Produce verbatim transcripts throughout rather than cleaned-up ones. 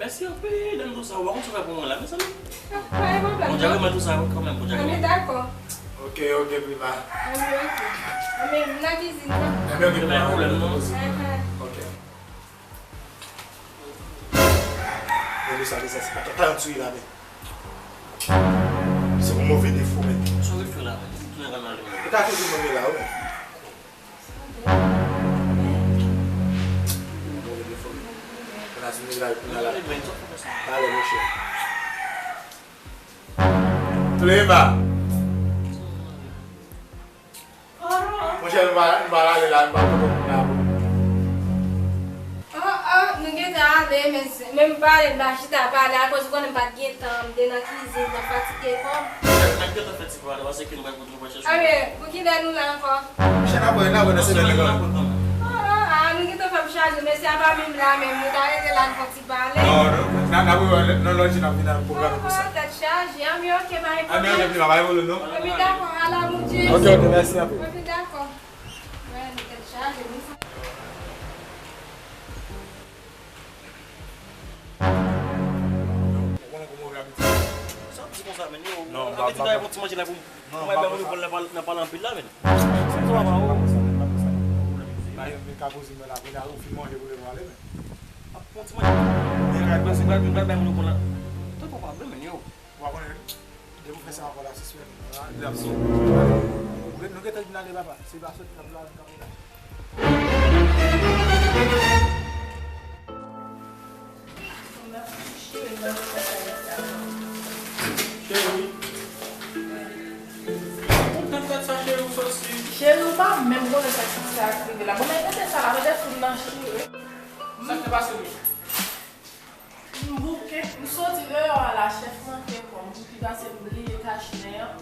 Mèsi anpil, Dam Tou sa, ou pa konn sa w fè pou mwen la, mezanmi. Ah, pa gen pwoblèm, non. Bondye remèt ou sa kanmenm, Bondye remèt. Anben, dakò. Ok, ok, Prima. Anben, ok. Anben, m nan kizin nan. Anben, ok, Prima. Pa gen pwoblèm, non. Enhen. Ok. Men sa, men sa, se pa ta yon ti la, men. Se yon move defo, men. Sa w fè la, men? Ou ka toujou mande la, wi. Move defo. Kounye a, si nèg la, kounye a la. Talè, monchè. Prima. Monchè, nou pa, nou pa rale la, nou pa kote moun la, bro. Oh, oh, nou gentan ale, men, men m pale, m pa chita pale, akoz ou konnen m pa t gen tan, m te nan kizin, m t ap fatige kò m. Monchè, n ap gentan fè ti pale, paske nou pral kontre chèche. Anben, pou kilè nou la ankò? Monchè, n ap wè, n ap wè nan semèn nan. Oh, oh, ah, nou gentan fè m chaje, mesye a pa menm la, menm, nou ta rete la, n fè ti pale. Non, non, n a, n a, nan lòt jou n ap vin ak pwogram pou sa. Tèt chaje, anben, ok, pa gen pwoblèm. Anben, ok, pa gen pwoblèm, non. Anben, dakò, ala Bondye. Ok, ok, mèsi anpil. Anben, dakò. Wè, nou tèt chaje, nou sa. Ou konnen kòman w abitye. Sa w di konsa, men yo, non, abitye bay yon ti manje la pou, non, pou bay moun nan pale anpil la, men. Sa va, o. Ba yo vin ka poze men la, men la, ou fin manje pou leve ale, men. Ap pran ti manje. Men kay pase, bay, bay, bay moun yo konn la. Tankou pa byen, men yo. Ou pa konnen, depi w fè sa ankò la, se sou la, li ap sou. Nou gentan vin ale, papa. Se pa soti, n ap la, n ap la. Cheri. Ou kontan fèt sa, cheri, ou soti. Cheri, ou pa menm konnen sa ki sa k rive la. Bon, men gade sa la, gade foul nan chire. Sa k te pase, wi? M bouke, m soti deyò a la, chèf manke kò m, pou ki pase m bliye kach nen an.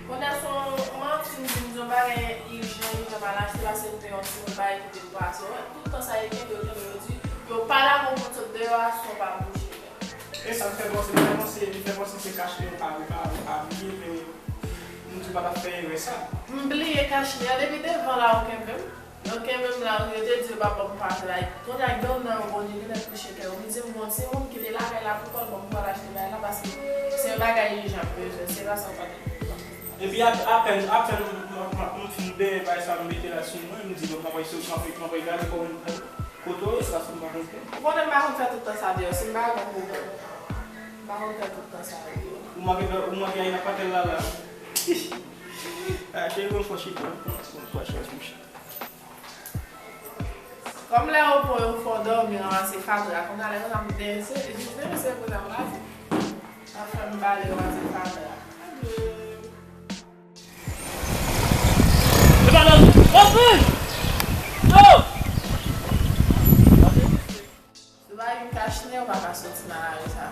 Kounye a se yon manti m di m di yon bagay ijan, ijan m al achte, pase m te yon ti bagay ki te pase. Wè, tout tan sa yo kenbe, yo kenbe, yo di, yo pa dakò pou m sot deyò a, san w pa bouje men. E sa m fè panse, m fè panse, m fè panse se kach nen ou pa, ou pa, ou pa bliye, men m di w pa t ap fè erè sa. M bliye kach nen an, depi devan la ou kenbe m. Yo kenbe m la, yo te di yo p ap ban m pase la. Kounye a, gen youn nan yo, Bondye genlè touche kè yo. Li di m, gon timoun kite lakay la pou kò l, ban m pou al achte bagay la, paske se yon bagay ijan m bezwen, se pa sa w pa te di. Epi ap-, apèn, apèn m, m, m, m fin benyen bagay sa, m mete la sou mwen, m di, bon, m ap al sou, m ap, m ap al gade kòman, kote w ye, paske m pa konn fè. Ou konnen m pa konn fè tout tan sa deyò, si m pa gen yon pwoblèm. M pa konn fè tout tan sa deyò. Ou manke, ou manke al nan patèl la, la. Ah, cheri, bon, fò chita, bon, fò chita, monchè. Kòm lè yo pran yo fè w dòmi, ranmase fatra, kounye a lè konsa m te se, jis te se pou sa m pase. Sa fè m bale ranmase fatra. Epa non! Anpil! Yo! Ou pa gen kach nen, ou pa ka soti nan lari sa.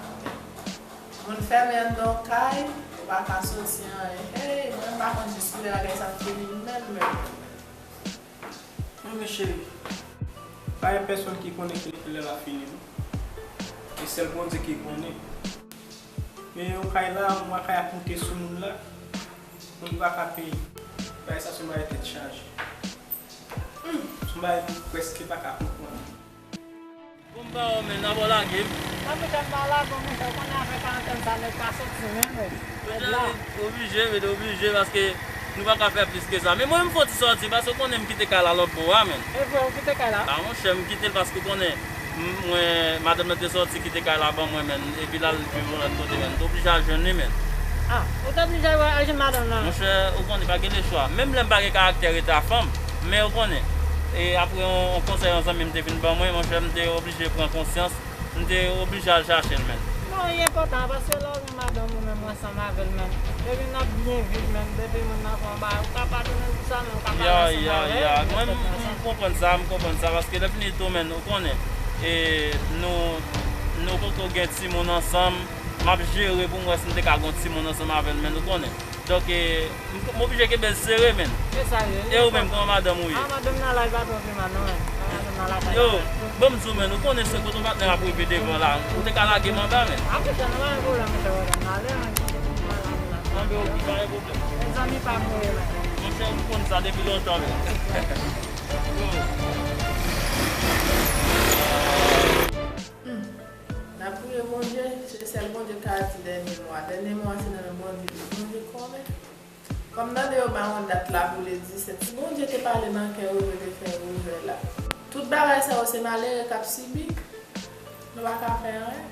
Moun fèmen anndan yon kay, ou pa ka soti anyen. Hey, mwen m pa konn jis kilè bagay sa ap fini menm menm. Non, men cheri, pa gen pèsonn ki konnen kilè, kilè l ap fini, non. E sèl Bondye ki konnen. Men yon kay la, yon kay ap moute sou moun la, moun pa ka peye. Bagay sa se yon bagay tèt chaje. Hmm, se yon bagay moun prèske pa ka konprann. Bon, m pa wè w, men, n ap lage m. Nan pita m pa lage w, monchè, ou konnen avèk karantèn sa, nèg pa soti menm, men. Monchè, oblije, men, oblije, paske nou pa ka fè plis ke sa. Men mwen, m fè yon ti sòti, paske ou konnen m kite kay la lòt bò a, men. E vre, ou kite kay la? A, monchè, m kite l paske ou konnen, m, mwen, madanm nan te sòti kite kay la ban mwen, men, epi l al viv yon lòt kote, men. M te oblije al jwenn li, men. A, ou te oblije al jwenn madanm nan? Monchè, ou konnen, pa gen lechwa. Menm lè m pa gen karaktè rete ak fanm, men ou konnen, e apre yon, yon konsèy yon zanmi m te vin ban mwen, monchè, m te oblije pran konsyans, m te oblije al chache l, men. Non, li enpòtan, paske lè w gen madanm ou menm ansanm avè l, men, depi n ap byen viv, men, depi moun nan fè yon bagay, ou ka padone l pou sa, men ou ka pale ansanm avè l, men. Ya, ya, ya. Mwen, m, m konprann sa, m konprann sa, paske lè fini tou, men, ou konnen, e nou, nou poko gen timoun ansanm, m ap jere pou m wè si m te ka gen yon timoun ansanm avè l, men, ou konnen. Donk, e, m, m oblije kenbe l sere, men. E sa ye. E ou menm, kòman madanm ou ye? A, madanm nan la, li pa twò pi mal, non, men. Madanm nan la, yo, bon, m di w, men, ou konnen se kote yon patnè ap rive devan la. Ou te ka lage m anba, men. A, monchè, nou pa gen pwoblèm, monchè, madanm nan ale, men. Anben, ok, pa gen pwoblèm. Mezanmi pa m ou ye, men. Monchè, m konn sa depi lontan, men. Yo. Hmm. N ap Sèl Bondye ka di dènye mo a. Dènye mo a se nan men Bondye li. Bondye konnen. Kòm tande yo ba yon dat la pou le disèt. Si Bondye te pale nan kè yo, yo te fè ouvè la. Tout bagay sa yo se malere k ap sibi. Nou pa ka fè anyen.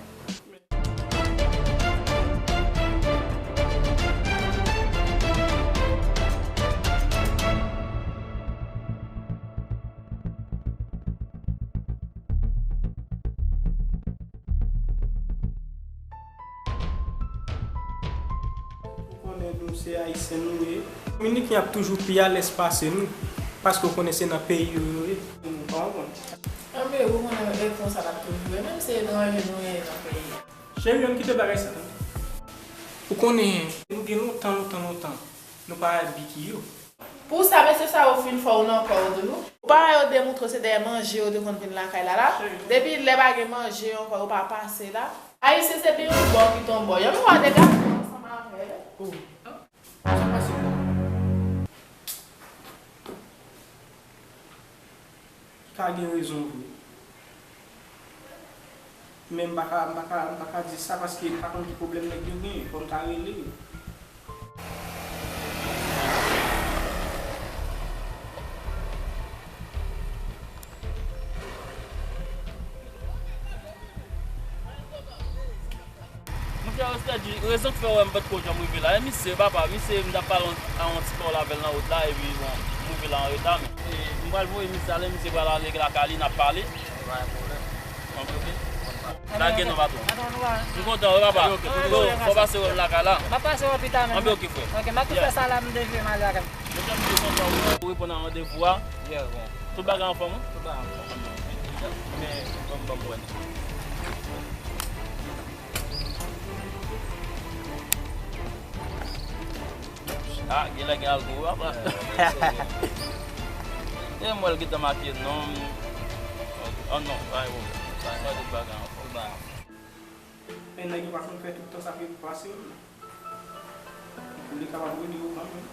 Ou konnen nou se Ayisyen nou ye. Dominiken ap toujou pi alèz pase nou, paske ou konnen se nan peyi yo yo ye. Ou pa konprann? Anben, ou konnen e konsa l ap toujou ye, menm si etranje nou ye nan peyi a. Cheri, ann kite bagay sa, tande. Ou konnen, nou gen lontan, lontan, lontan, nou pa al biki yo. Pou sa, mesye sa yo fin fè w nan kò w tou. Ou pa wè yo demoutre se dèyè manje yo te konn vin lakay la la? Depi lè pa gen manje ankò, yo pa pase la. Ayisyen se pi yon bò ki ton bò. Yon lwa de gade ansanm avè. Oh. Sa pase la? Ka gen rezon vre. Men m pa ka, m pa ka, m pa ka di sa paske m pa konn ki pwoblèm nèg yo genyen. Fò m ta rele yo. Monchè Rostadi, rezon k fè w wè m pa t ko janm rive la, e misye, papa, misye, m t ap pale a yon ti pawòl avè l nan wout la, epi, bon, m rive la an reta, men, e, m pral voye misye ale, misye pral ale lakay li, n ap pale. Pa gen pwoblèm. Anben, oke. Lage non, patwon. Patwon, nou va. M kontan, wi, papa. Yo, fò w pase wè m lakay la. M ap pase wè w pita, men. Anben, oke, frè. Oke, m ap tou fè sa la, m devye m ale lakay. Monchè, m te kontan, wi, ou reponn a randevou a. Yeah, bon. Tout bagay anfòm, wi? Tout bagay anfòm. Men, ban m, ban m wè. Ah, genlè gen algo, papa. E m wè l gentan make non. Oh non, pa gen pwoblèm. Tout bagay anfòm. Men nèg yo pa konn fè tout tan sa ki pase yo, non. Pou li kapab rele yo kanmenm.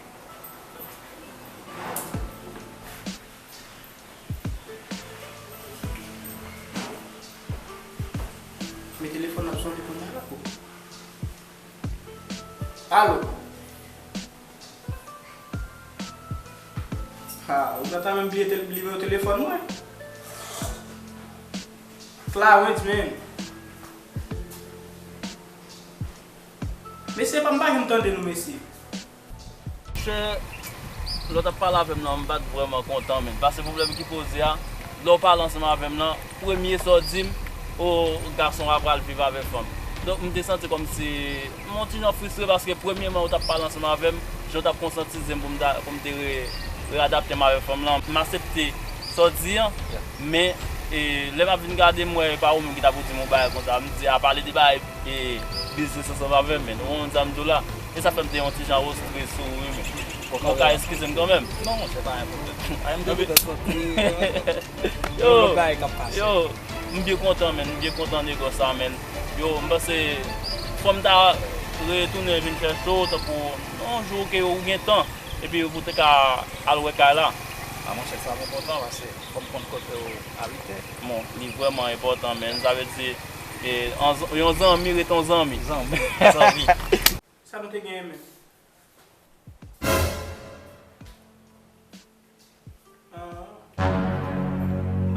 Men telefòn ap sonnen kounye a la, ko. Alo? Ha, ou gentan menm bliye tel-, nimewo telefòn mwen? Clarence, man. Mesye, pa m pa janm tande nou, mesye. Monchè, lè w t ap pale avè m nan, m pa t vrèman kontan, men. Paske pwoblèm ki poze a, lè w pale ansanm avè m nan, premye sa w di m, o, gason a pral viv avèk fanm. Donk, m te santi kòmsi m yon ti jan fristre paske premyèman ou t ap pale ansanm avè m, jan w t ap konsyatize m pou m ta, pou m te re-, readapte m avèk fanm lan. M aksepte sa w di an, men, e, lè m ap vin gade, m wè e pa ou menm ki ta pou di m yon bagay konsa. M di, a pale de bagay e biznis ansanm avè m, men. Ou konprann sa m di w la? E sa fè m te yon ti jan fristre sou ou, wi, men. Ou ka eskize m kanmenm. Non, monchè, pa gen pwoblèm. Ay, m te kontan soti. Yo, yo, m byen kontan, men. M byen kontan negòs sa, men. Yo, m panse fò m ta retounen vin chèche w, tankou yon jou ke ou gen tan, epi pou te ka al wè kay la. A, monchè, sa m kontan, paske fò m konn kote w abite. Bon, li vrèman enpòtan, men. Sa vle di, e, an z-, yon zanmi ret yon zanmi. Zanmi. Zanmi. Sa nou te genyen menm? Ah,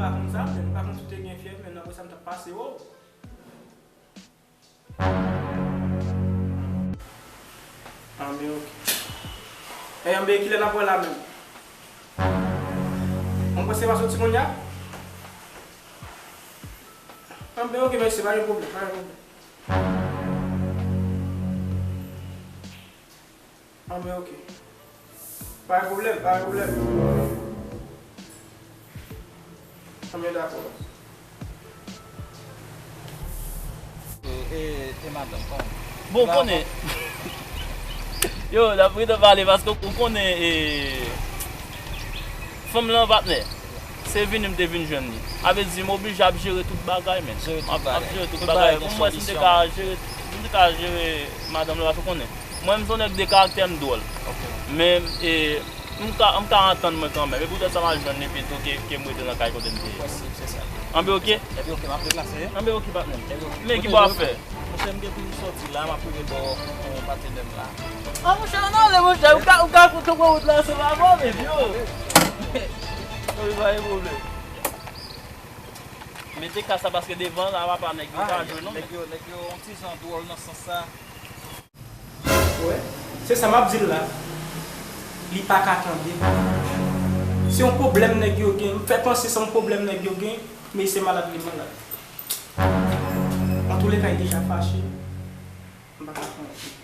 m pa konn sa, men m pa konn si w te gen fyèv, men apre sa m t ap pase, o. Ah, men oke. E, anben, kilè n ap wè la menm? Mwen panse w a soti kounye a? Anben, oke, mèsi, pa gen pwoblèm, pa gen pwoblèm. Anben, oke. Pa gen pwoblèm, pa gen pwoblèm. Anben, dakò. E, e, e madanm, kòman? Bon, ou konnen. Yo, n ap rete pale paske ou konnen, e, fanm lan patnè. Se vini m te vin jwenn li. A vle di, m oblije ap jere tout bagay, men. Jere tout bagay. M ap, ap jere tout bagay. Pou m wè si m te ka jere, si m te ka jere madanm lan, paske ou konnen. Mwen, m se yon nèg de karaktè, m dwòl. Ok. Men, e, m ka, m ka antann mwen kanmenm. E poutèt sa, m al jwenn li pito ke, ke m rete nan kay kote m te ye. Posib, se sa. Anbe oke? Epi oke, m ap deplase. Anbe oke, patnè m. Epi oke. Men ki bò ap fè? Monchè, m gen pou m sòti la, m ap rive bò, yon patenè m la. A, monchè, ann ale, monchè, ou ka, ou ka fout pran wout la, se pa bon, men yo. Wi, pa gen pwoblèm. Mete kas la paske devan la, papa, nèg yo ka jwe non. Nèg yo, nèg yo, yon ti jan dwòl nan sans sa. Wè, se sa m ap di l la. Li pa ka tande. Se yon pwoblèm nèg yo gen. M fè panse se yon pwoblèm nèg yo gen, men se malad li malad. Antouleka, li deja fache. M pa ka fè anyen.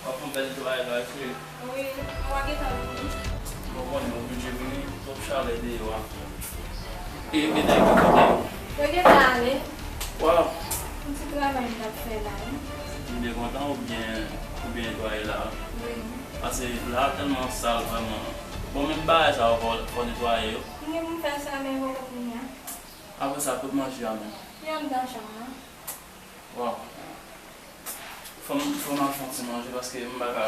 W ap fè yon bèl netwayaj la, wi, cheri. Wi, ou pa gentan vini? Bon, bon, m oblije vini, twòp chalè deyò a. E, e nèg yo kote yo? Yo gentan ale. Waw! Yon ti travay m t ap fè la, wi. M byen kontan ou byen, ou byen netwaye la, wi. Wi. Paske la tèlman sal, vrèman. Bon, menm bagay sa yo fò, fò netwaye yo. M gen pou m fè sa, men poko kounye a. Apre sa, kot manje a menm? Li anndan chanm nan. Waw. Fò m, fò m al fè yon ti manje paske m pa ka,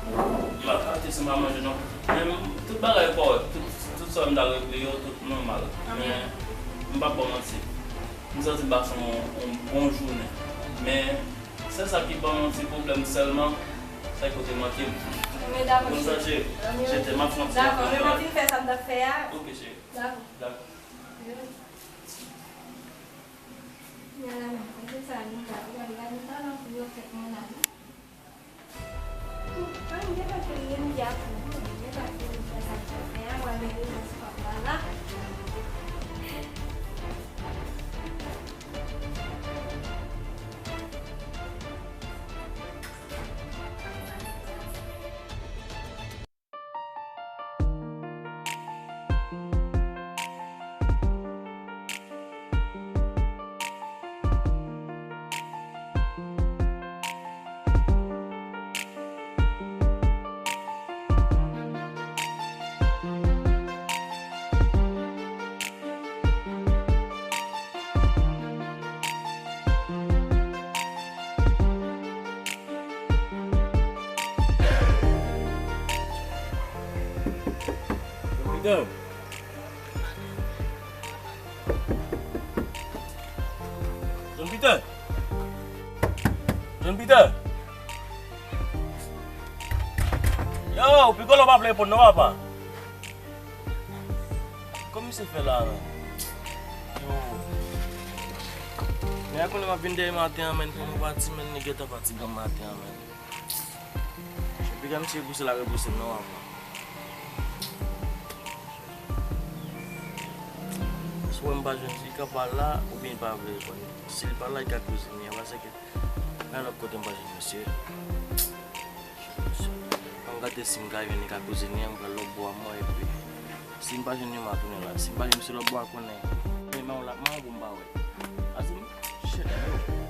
m pa ka rete san m pa manje non. Men m, tout bagay kòrèk, tout, tout sa m ta regle yo, tout nòmal. Men m p ap ba w manti. M santi m pase yon, yon bon jounen. Men sèl sa ki ban m yon ti pwoblèm sèlman, se kote manke m. Bon sa, cheri. Je t'aime, m ap fè yon ti manje. Dakò, men m ap fin fè sa m t ap fè a. Ok, cheri. Dakò. Dakò. Mwen la menm, se sa li ka, li ka, li ka gen talan pou yo fèt mwen la, wi. Ann, gen pa ke li menm ki ap fè, gen pa ke li fè sa l fè a, w a mete nan spòt la, la. John Peter! John Peter! John Peter! Yo, piko lè w pa vle reponn non, papa. Kòman misye fè la, menm? Yo. Men a konnen m ap vin dèyè maten an, menm, pou nou pati, menm, li gentan fatigan maten an, menm. Piga misye pouse l a repouse m non, papa. Si w wè m pa jwenn li, li ka pa la, oubyen li pa vle reponn. Si li pa la, li ka kouzine, paske nan lòt kote m pa jwenn misye. An gade si m ka jwenn li ka kouzine, m pral lòt bò a mwen, epi si m pa jwenn li, m a tounen la. Si m pa jwenn misye lòt bò a, konnen. Men, men w la, men w pou m pa wè. Azim, shit, bro.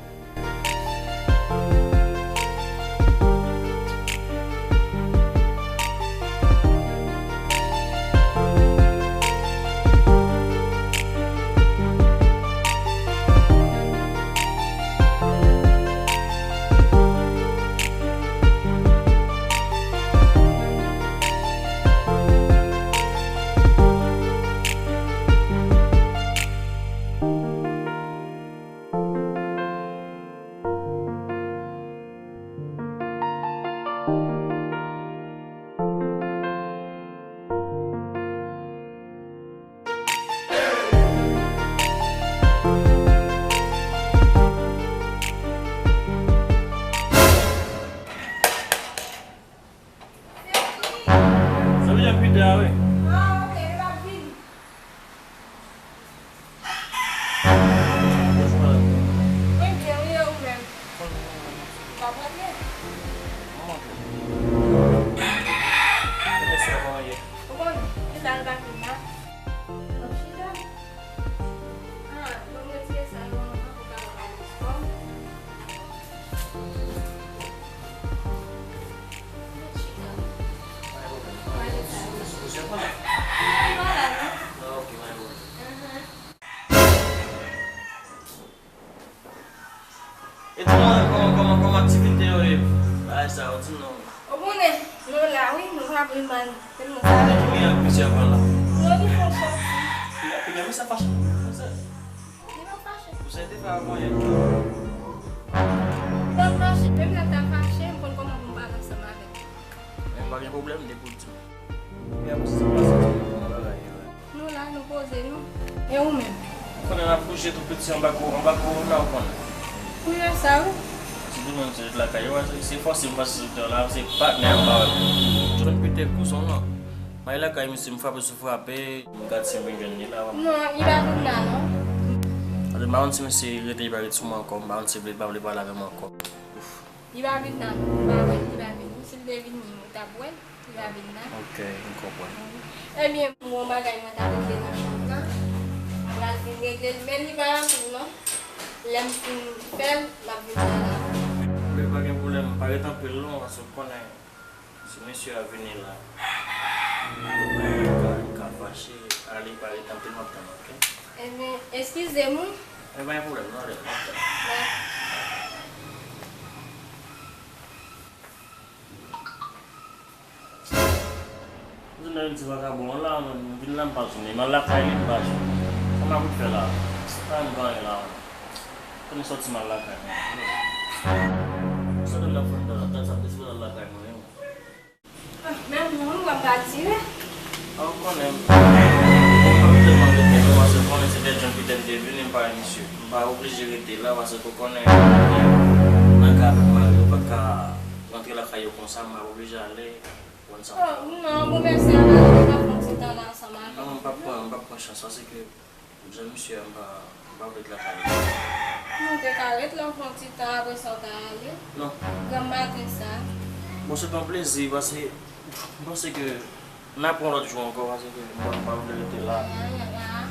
Ah, wi. Ah, ok, l ap vini. Mwen byen, wi, e ou menm? W ap rantre? Ou konnen, chita l pa vin la. W ap chita? Ah, bon, m retire sa yo, non, pou ka pa pale twò. Chita. Pale sa yo. Ou pa la, non? Ah, ok, mwen. Ahan. E kòman, kòman, kòman, kòman aktivite yo ye? Bagay sa yo, di m non. Ou konnen, nou la, wi, nou pa vle mal. Tèlman sa. Gen plizyè van la. Non, li fon sòti. Kounye a, kounye a, men sa fache. Sa. Li pa fache. Ou sa te fè avan yè. Li pa fache. Menm lè l ta fache, m konn kòman pou m pale ansanm avè l. Men pa gen pwoblèm, depi w di m. Kounye a, m santi m pase ti bagay yo. Nou la, nou poze nou. E ou menm? Ou konnen n ap bouje tou piti anba ko-, anba kowona, ou konnen. Pou yo sa, wi. Ti doumèm se ret lakay yo, se fòse m pase sou tan la, se patnè m pa wè. Jwenn Peter kouzen w lan. M al lakay misye, m frape sou frape, m gad si m vin jwenn li la. Non, li pa vin la, non. Paske m pa konn si misye rete, li pa ret sou mwen ankò, m pa konn si li vle, li pa vle pale avè m ankò. Li pa vin la, non, m pa wè l, li pa vini. Si l te vini, ou t ap wè l. Li pa vin la. Ok, m konprann. Ebyen, m gon bagay mwen t ap regle nan chanm nan. M pral vin regle l, men li pa anpil non. Lè m fin fè l, m ap vin pale avè w. Ebyen, pa gen pwoblèm, pa ret anpil non, paske w konnen, si mesye a vini la, li ka, li ka fache, ale, pa ret anpil, m ap tann, ok? Ebyen, eskize m wi. Ebyen, pa gen pwoblèm, non, ale, m ap tann. Dakò. Jounen jodi vakabon an la, mwen, m vin la, m pa jwenn li. M al lakay li, m pa jwenn li. Sa m ap fè la? Pa m gen anyen la. Fò m sòti m al lakay mwen. Sa m ap fè m ta, ta, ta, ta, ta al lakay mwen, wi. Ah, men mwen, m pral pati, wi. Ah, ou konnen, m pa tèlman rete non, paske ou konnen se dèyè John Peter m te vini, m pa wè misye. M pa oblije rete la, paske ou konnen, nan ka avèk mari, ou pa ka rantre lakay yo konsa, m ap oblije ale. Konn sa m fè. Oh, non, bon, mèsi a la, nou ka fè yon ti tan la ansanm avè w. Non, m p ap pran, m p ap pran chans, paske jan misye a, m pa, m pa vle ret lakay li. Non, w te ka ret la yon ti tan, apre sa w ta ale. Non. Granm maten sa. Bon, se t on plezi, paske m panse ke n a pran lòt jou ankò, paske m pa, m pa vle rete la. Ah, ah, ah.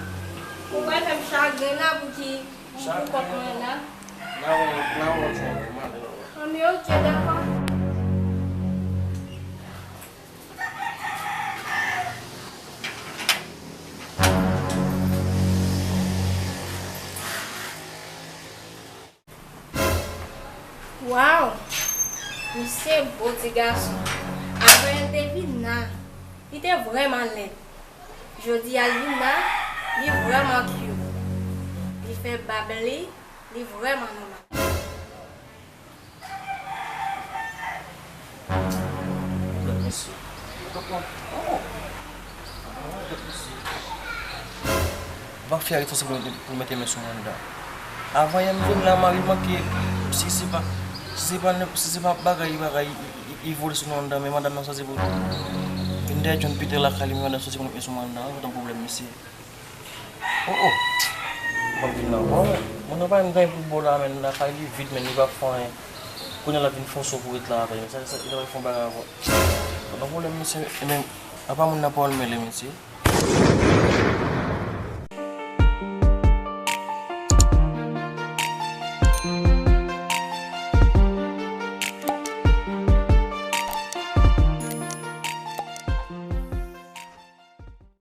Ou pral fè m chagren la pou ki, pou, pou kont mwen la. N a wè, n a wè lòt jou ankò, m ale la. Anben, ok, dakò. Waw! Misye bo ti gason. Avan yè l te vin la, li te vrèman lèd. Jodi a l vin la, li vrèman cute. Li fè bab li, li vrèman nòmal. Mesye. Oh. Mesye. Mafya responsab pou, pou mete men sou Wanda. Avan yè m vin la, mari m manke, si se pa, si se pa, si se pa bagay, bagay, li, li, li vole sou Wanda, men madanm nan sanse pou vin dèyè John Peter lakay li, men madanm sanse pou met men sou Wanda, an, yon pwoblèm, mesye. Oh, oh. M ap vin nan bò, men. Moun nan pa menm gen pou bò la, men lakay li vid, men li pa fè anyen. Kounye a l ap vin fè on sou pou ret la avè l. Sa, sa, li ta fè on bagay ankò. Pa gen pwoblèm, mesye, e men, apa moun nan pa wè l mele, mesye?